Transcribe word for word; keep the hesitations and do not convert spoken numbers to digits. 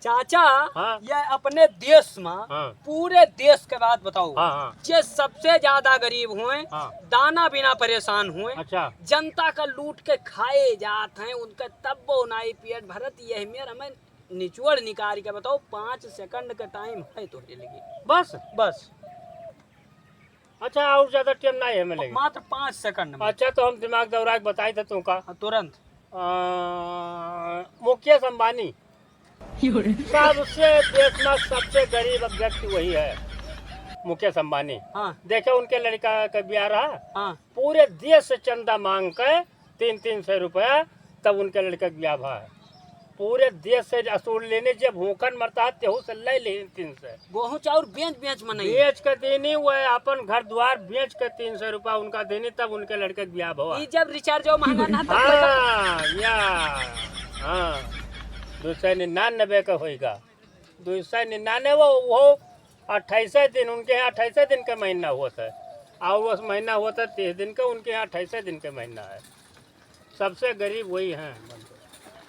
चाचा, हाँ। ये अपने देश में, हाँ। पूरे देश के बात बताओ, हाँ, हाँ। जे सबसे ज्यादा गरीब हुए, हाँ। दाना बिना परेशान हुए, अच्छा। जनता का लूट के खाए जात हैं, उनका तब वो नाई पेट भरत। यही मेर हमें निचोड़ निकाल के बताओ, पाँच सेकंड का टाइम है तोहरे लगे। बस? बस। अच्छा, और ज्यादा टाइम नहीं है हमें लगे। मात्र पाँच सेकंड में। अच्छा, तो हम दिमाग दौड़ा के बताई थे तुमका। हाँ, तुरंत। आ, मुकेश अंबानी। सबसे देश में सबसे गरीब व्यक्ति वही है, मुकेश अंबानी। हाँ। देखे, उनके लड़का का ब्याह रहा, हाँ। पूरे देश से चंदा मांग के तीन तीन सौ रुपया, तब उनके लड़का का ब्याह भा है। पूरे देश से असूल लेने, जे भूखन मरता है, तेहू से ले ले तीन सौ। गोहूँ चाउर बेच बेच मनई। बेच के देनी, वह अपन घर द्वार बेच के तीन सौ रुपया उनका देनी, तब उनके लड़के का ब्याह भवा। ई जब रिचार्ज महंगा ना, तब हाँ, या, हाँ, दो सौ निन्यानवे का होइगा। दो सौ निन्यानवे, वो, वो अट्ठाईस दिन, उनके यहाँ अट्ठाईस दिन का महीना होता है, और उस महीना होता है तीस दिन का, उनके यहाँ अट्ठाईस दिन का महीना है। सबसे गरीब वही हैं।